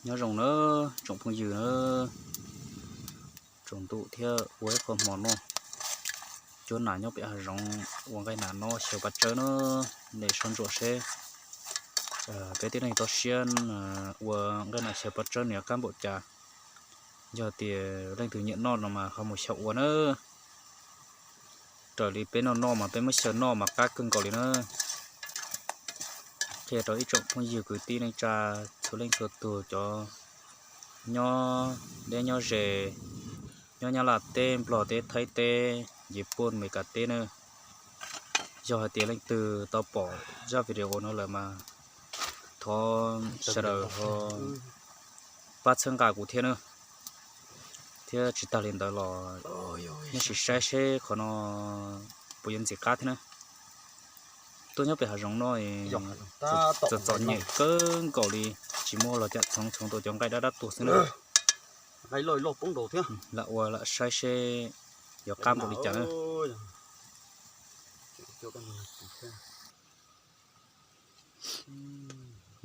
Nyob zoo na tsoom phooj ywg na, tsaus ntuj thiab ua ib qho hmo noj cuab nas nyob pem hav zoov ua nqaij nas noj xyaw paj tsawb na. Nej soj ntsuam seb peb tib neeg toj siab ua nqaij nas xyaw paj tsawb nws qab npaum cas. Yog tias leej twg nyiam noj no mas ho mus xyaw ua na. Raws li peb noj noj mas peb muab xyaw noj mas qab kawg nkaus li na. Qhia rau ib tsoom phooj ywg kwv tij neej tsa txhua leej txhua tus cov nyob deb nyob ze, nyob Nyab Laj teb, Nplog teb, Thaib teb, Yiv Pooj, Mes Kas teb na. Yog hais tias leej twg tau pom zaj video no lawm mas thov sawv daws ho pab txhawb nqa kuv thiab na. Thiab tsis tag li ntawd los nej sim saib seb qhov no puas yuav ntxim qab thiab na. Tuaj nyob pem hav zoov no txom txom nyem kawg nkaus li, tsis muaj los cam txhoov txhoov tau cov nqaij dab dab tuag xwb na. Lam ua lam saib seb yuav qab npaum li cas na.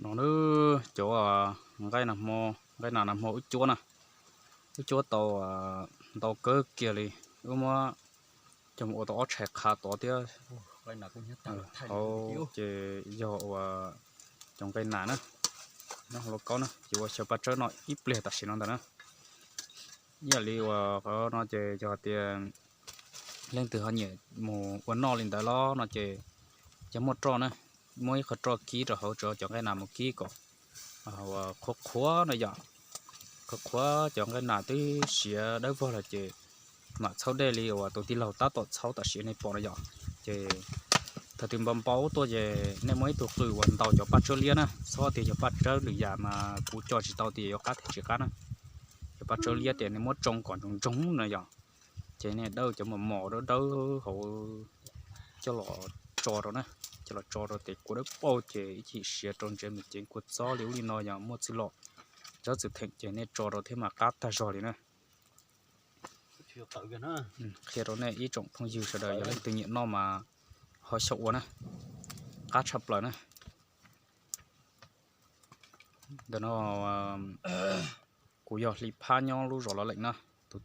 No na, cov nqaij nas hmo, nqaij nas nas hmo wb cuab na, wb cuab tau ntau kawg kiag li. Wb muab coj mus ua tau ob tshais qhav tod thiab. Hauv ces yog ua cov nqaij nas na, nyob hauv lauj kaub na, ces ua xyaw paj tsawb no ib pliag tam sim no ntawd na. Ib yam li uas qhov no ces yog hais tias leej twg ho nyiam mus ua noj li ntawd los no ces yog muaj roj na, muab ib qho roj kib rau hauv tso cov nqaij nas mus kib kom qhuav qhuav na yom. Qhuav qhuav cov nqaij nas twb siav dawb vog lawm ces mam txhawb dej li uas tus tij laug tab tom txhawb tam sim nej pom no yom. Ces thaum twg npau npau tuaj ces nej muab ib tug qws uas ntaus cov paj tsawb liab na, txhob tias yog paj tsawb lwm yam mas kuv cog tsis tau tias yuav qab thiab tsis qab na. Cov paj tsawb liab ces nej muab tsoo kom ntsoog ntsoog na yom. Ces nej dawb cov mos mos dawb dawb hauv coj los tso rau na, coj los tso rau tes kua dawb paug ces ib chim siav rau ntsev mus ceev kua txob li ub li no yog muaj txwj lom, txawj txwm theem ces nej tso rau thiab mas qab tag zog li na. Qhia rau nej ib tsoom phooj ywg sawv daws yog leej twg nyiam noj mas ho xyaum ua na, qab tshaj plaws na. Ntawm no kuv yog Hli Phab nyob lub zos Lov Leem na, tus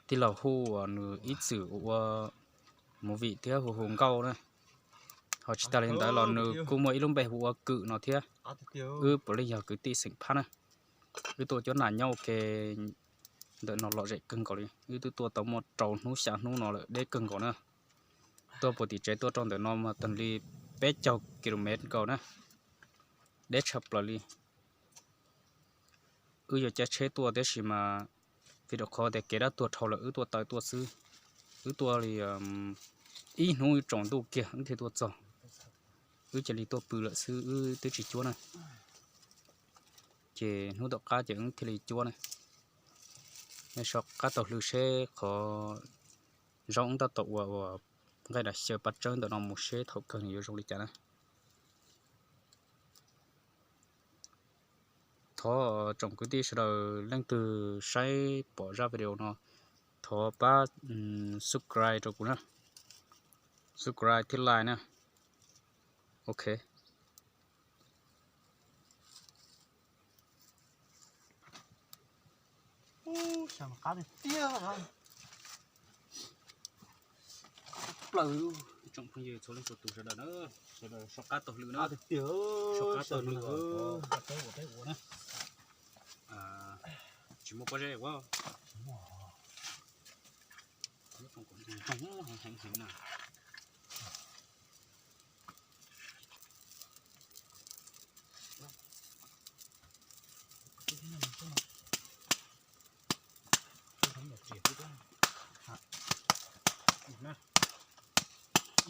tij laug hu nws ib txwm ua movie thiab hu hu nkauj na. Ho tsis tas li ntawd los nws kuj muaj ib lub npe hu ua Kwm no thiab. Wb puav leej yog kwv tij xeem Phab na. Wb tuaj cuab nas nyob ua ke ntawm no lom zem kawg nkaus li, wb twb tuaj tau muaj rau hnub xya hnub no lawm, deb kawg nkaus na. Tuaj puag tim tsev tuaj rau ntawm no mas tag li peb caug kilomev nkaus na, deb tshaj plaws li. Wb yuav caij tsheb tuaj tiam sis mas vim rau qhov tias kev dab tuag dhau lawm wb tuaj taw tuaj xwb. Wb tuaj li ib hnub tsaus ntuj kiag wb thiaj tuaj txog. Wb cia li tuaj pw lawm xwb, wb twb tsis cuab na. Ces hnub tom qab ces wb thiaj li cuab na. Nej so qab taug lw seb qhov zaub wb tab tom ua uas nqaij nas xyaw paj tsawb ntawm no mus seb thaum kawg nws yuav zoo li cas na. Thov tsoom kwv tij sawv daws leej twg saib pom zaj video no, thov pab subscribe rau kuv na, subscribe thiab like na. Ok. Ub, xyov mas qab tiag tiag. Plaws tsoom phooj ywg txhua leej txhua tus sawv daws na, sawv daws so qab taug lw na, so qab taug lw peb ua na. Tsis muaj pob zeb ua, heev heev na.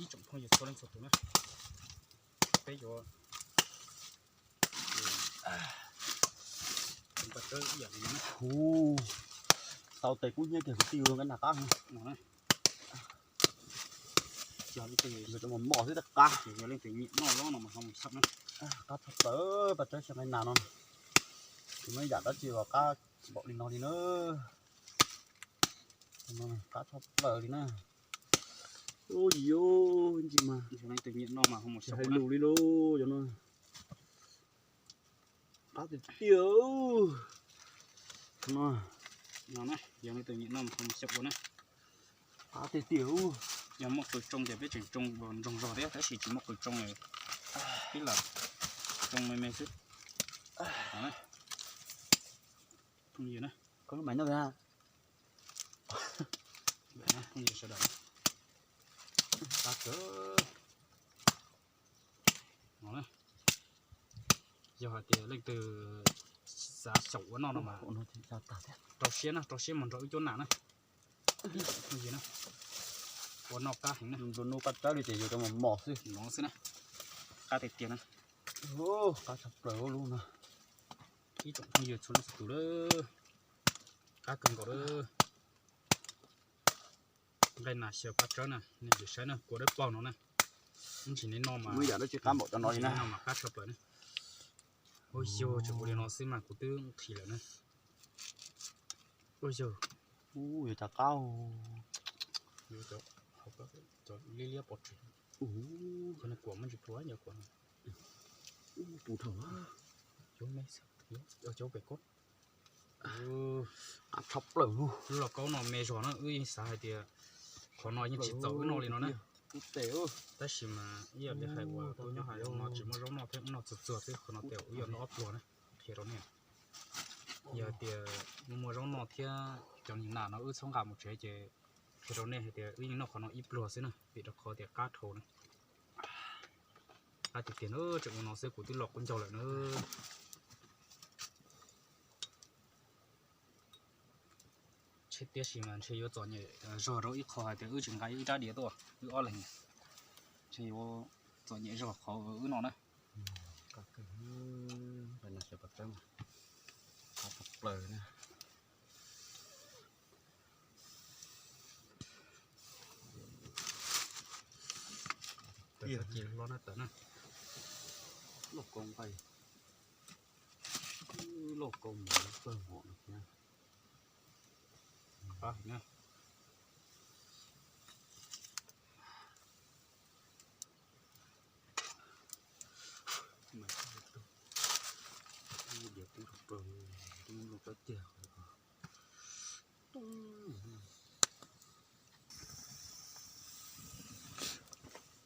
Ib tsoom phooj ywg txhua leej txhua tus na, peb yuav tau tes kub hnyiab kiag kwv tij, nqaij nas qab no. Yog leej twg mos mos xwb qab, yog leej twg nyiam noj los no mas ho mus xyaum na. Qab tshaj plaws paj tsawb xyaw nqaij nas no, tsis muaj ib yam dab tsi los qab npaum li no li na. Qab tshaj plaws li na. Ub yus ntsis mas, yog leej twg nyiam noj mas ho mus xyaum hais lus li lauj cov no. Qab tiag tiag. No, no na, yog leej twg nyiam noj mas ho mus xyaum ua na. Qab tiag tiag. Yog muaj qws tsoo ces peb tseem tsoo ua ntsoog zog thiab, tab sis tsis muaj qws tsoo, ib lam tsoo me me xwb. Phooj ywg na, koj lub mais noj phooj ywg sawv daws. Qab kawg. Yog hais tias leej twg xav xyaum ua noj no mas rau siab na, rau siab mus nrog wb cuab nam na. Phooj ywg na, ua noj qab heev na. Nplua nuj paj tsawb li ces yuav rau mos mos xwb. No xwb na, qab tiag tiag na. Qab tshaj plaws lub no. Ib tsoom phooj ywg txhua leej txhua tus lawm, qab kawg nkaus lawm. Nqaij nas xyaw paj tsawb na, nej sim saib na, kua dawb paug no na. Ib ntsis nej noj mas, ib ntsis nej noj mas qab tshaj plaws na. Ua yog tseem ua li no xwb mas kuv twb nqhis lawm na. Ua yog, ua yog cas qab, cov liab liab pov tseg. Qhov no kuam muaj ntsis pluag, yog kuam no. Ub, puv dhau, cov me xwb, cov pem koj. Qab tshaj plaws. Lub lauj kaub no me zog na, wb yeej xav hais tias qhov no yeej tsis txaus wb noj li no na. Tab sis mas ib yam li hais uas kuv nyob hais no tsis muaj zaub noj thiab, wb noj txuag txuag xwb, qhov no tes wb yuav noj ob pluag na, qhia rau nej. Yog tias muaj zaub noj thiab cov nas no wb txhob nqa mus tsev ces qhia rau nej hais tias wb yeej noj qhov no ib pluag xwb na, vim rau qhov tias qab dhau na. Qab tiag tiag na, tseem ua no xwb kuv twb los quav ncaug lawm na. Tiam sis mas ntshe yuav txom nyem zog rau ib qho hais tias wb tsis nqa ib rab diav tuaj, wb ob leeg, ntshe yuav txom nyem zog qhov wb no na. Qab tshaj plaws na. Tiag ces loj na tawm na. Loj koo nqaij, loj koo mus pawg hom no thiab. Qab heev na. Diav kub rau, kub rau kab tiag.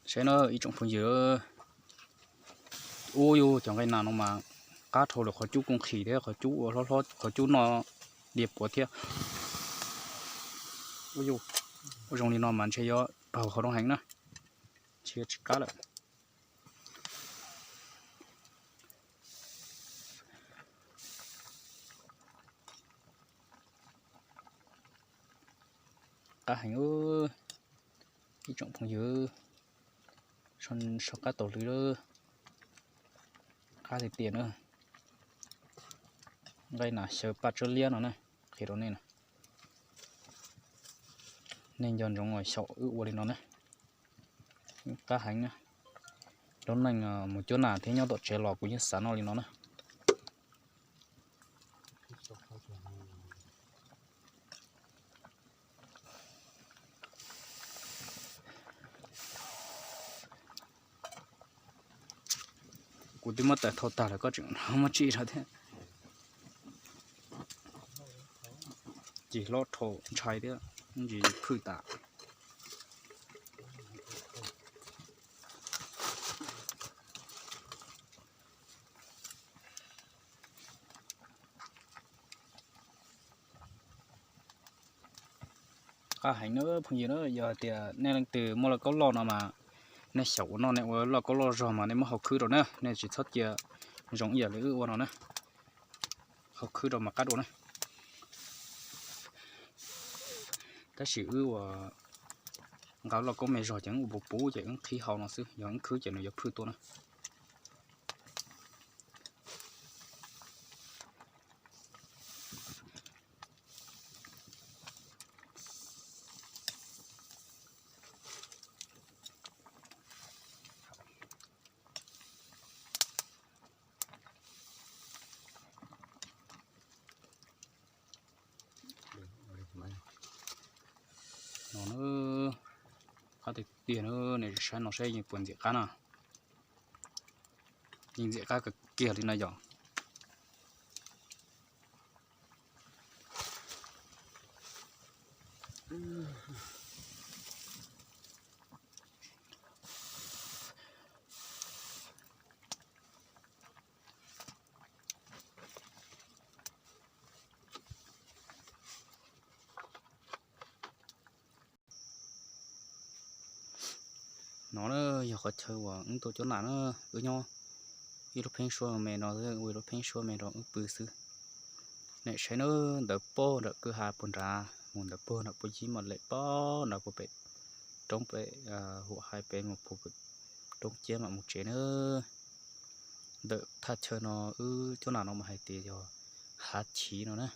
Saib na ib tsoom phooj ywg, ub yug cov nqaij nas no mas qab dhau lawm, qhov cub kuj nqhis thiab, qhov cub ua hlob hlob, qhov cub noj diav puav thiab. Ub yug, ua zoo li no mas ntshe yuav raug qhov rooj heev na, ntshe yuav tsis qab lawm. Qab heev, ib tsoom phooj ywg, so qab taus lwm lawm. Qab tiag tiag na. Nqaij nas xyaw paj tsawb liab no na, qhia rau nej na. Nej nco ntsoov xyaum wb ua li no na. Qab heev na. Lub neej mus cuab nas thiab nyob tom tsev los kuv yeej xav noj li no na. Kuv twb muab tais thau tag lawm koj tseem muab tsim rau thiab. Cig hlob dhau ntshai thiab, ntsis phwj tas. Qab heev na phooj ywg na, yog hais tias nej leej twg muaj lauj kaub loj no mas nej xyaum ua noj, nej ua lauj kaub loj zog mas nej muab hau khwb rau na, nej tsis txhob cia zoo ib yam li wb ua no na. Hau khwb rau mas qab dua na. Tab sis wb ua nqa lauj kaub me zog ces wb ua puv puv ces wb qhib hau no xwb, yog wb khwb ces nws yuav phwj tuaj na. No na, qab tiag tiag na, nej saib no saib yeej puas ntxim qab na. Yeej ntxim qab kawg kiag li no yom. No na yog qhov chaw uas wb tuaj cuab nas na, wb nyob ib lub pheeb suab me no, ua ib lub pheeb suab me rau wb pw xwb. Nim saib na, ntawd pog nram kwj ha puag nrad mus ntawd pog nram puag yib mam lem pog nrad puag pem roob pem, huam hais pem mus puag pem roob ciab mam mus tsev na. Ntawm thaj chaw no wb cuab nas no mas hais tias yog hav chiv no na.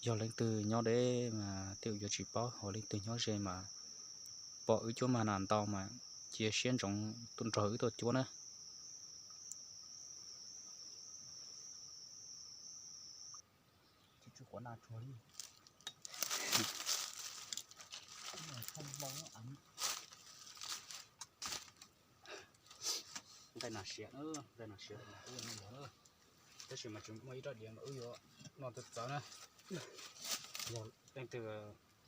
Yog leej twg nyob deb mas tej zaum yuav tsis paub, ho leej twg nyob ze mas pom wb cuab mas nas ntau mas cia siab ntsoov tuaj nrog wb tuaj cuab na. Nqaij nas siav, nqaij nas siav, tab sis mas tsis muaj ib rab diav mas wb yuav noj txawv txawv na. Yog leej twg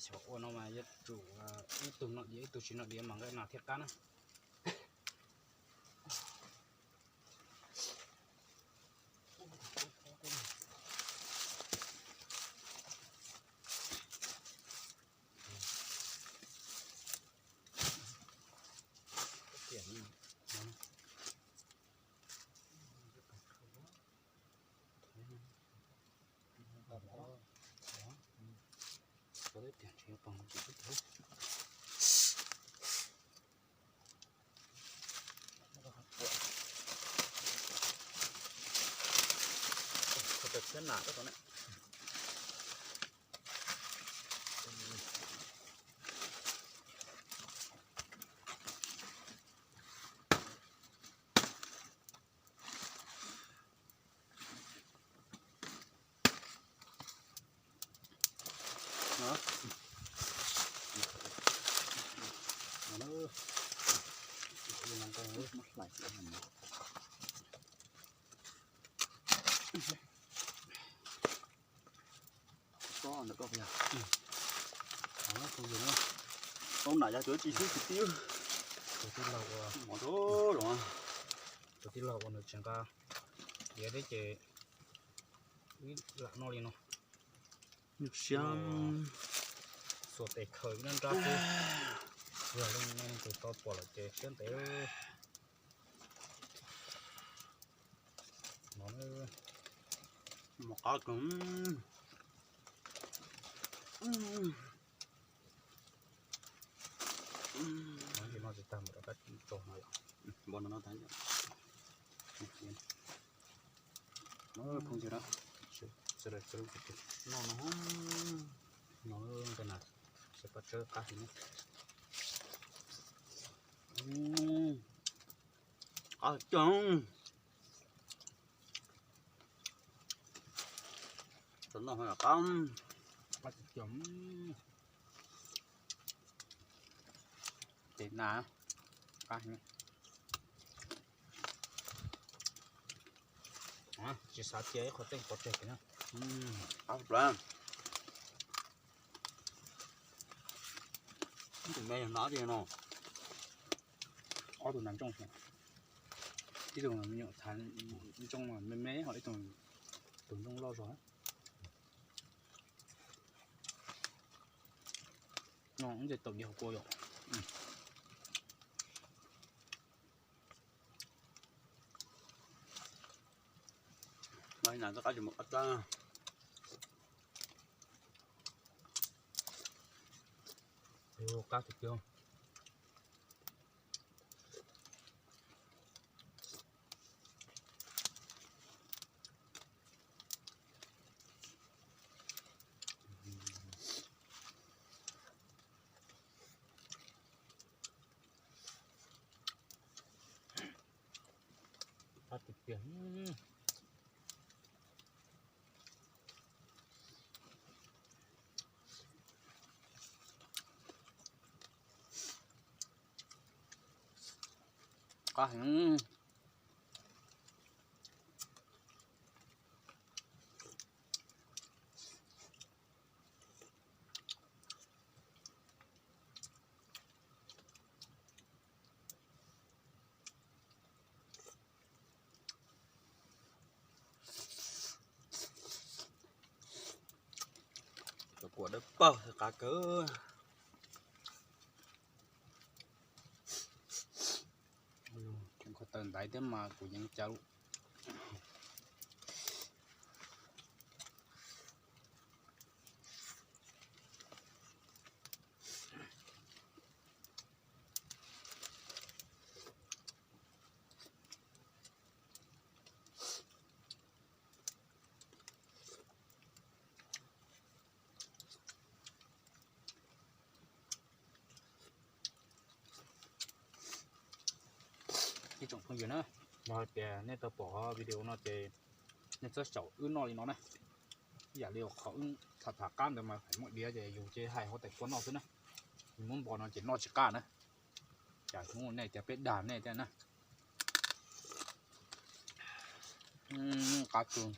xyaum ua no mas yuav tsum ib tug noj diav ib tug tsis noj diav mas nqaij nas thiaj qab na. Tau nam yog cov tsis xub tsis tib. Tus tij laug ua, tus tij laug ua nws tsis nqa diav thiab ces wb lam noj li no. Siab, xuas tes khaws ib nrab xwb, yog leej twg tau pom lawm ces siab ntev. No, mos qab kawg. No tsis tag mus rau kab tso no yom. Npau no no tag. Phooj ywg, no no, no na, pab tsawb qab heev na. Qab cog. Qab cog. Tes nas, qab heev. Tsis xav cia ib qho txeej pov tseg kiag na. Qab plaws. Tus me yog no, tus no, ob tug nas ntsooj, ib tug me nyuam txhav ntsooj me me, ho ib tug tus ntsooj loj zog. No ntses taum diav hauv kua yom. Qab tiag tiag. Qab tiag tiag. Qab heev. Puas dawb paug, qab kawg. Kho taw ntaiv thiab mas kuv yeej cas lub. Ib tsoom phooj ywg na, yog hais tias nej tau pom video no ces nej txhob xyaum wb noj li no na. Ib yam li qhov wb tham tham qab ntawd mas hais muaj diav ces yus ces hais huab tais kua noj xwb na. Yus muab npo no ces noj tsis qab na. Cas hnub nej tias peb dag nej thiab na. Qab kawg.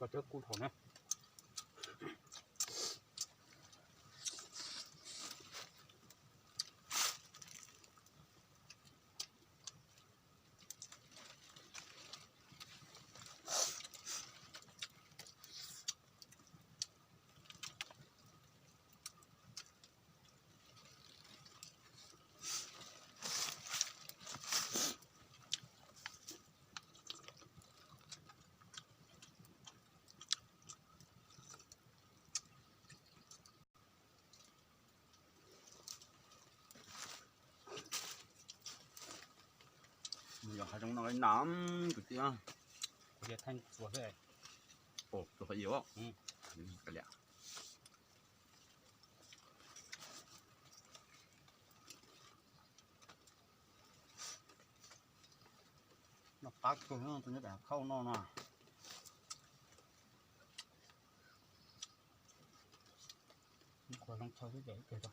Koj cawb kub dhau na. Yog hav zoov no na, kwv tij. Kuv yog Theej Txuas xwb. Tus qhov yus. Noj qab kawg, tus nyob pem khauj noj no. Qhuav zoo thaw xwb ces ib pliag tso.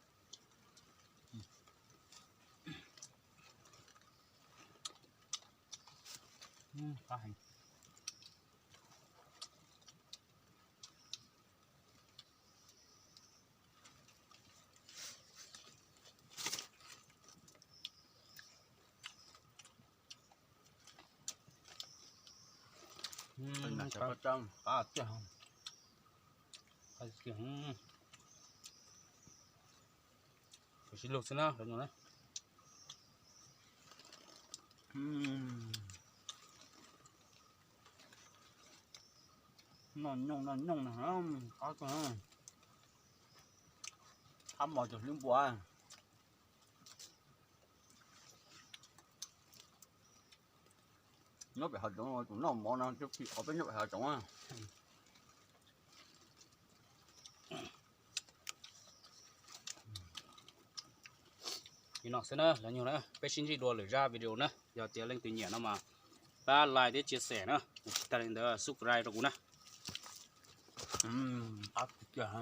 Qab heev. Qab tiag, qab tiag. Kuv sib lug xwb na, lawv no na. Noj nyooj noj nyooj na, qab kawg. Thab mos cov hlwb npua. Nyob pem hav zoov tus noj mov no twb phim qhov peb nyob pem hav zoov. Li no xwb na, lawv nyuag na, peb sib ntsib dua lwm zaj video na, yog tias leej twg nyiam no mas pab like thiab chia sẻ na, tsis tag li ntawd subscribe rau kuv na. Qab tiag.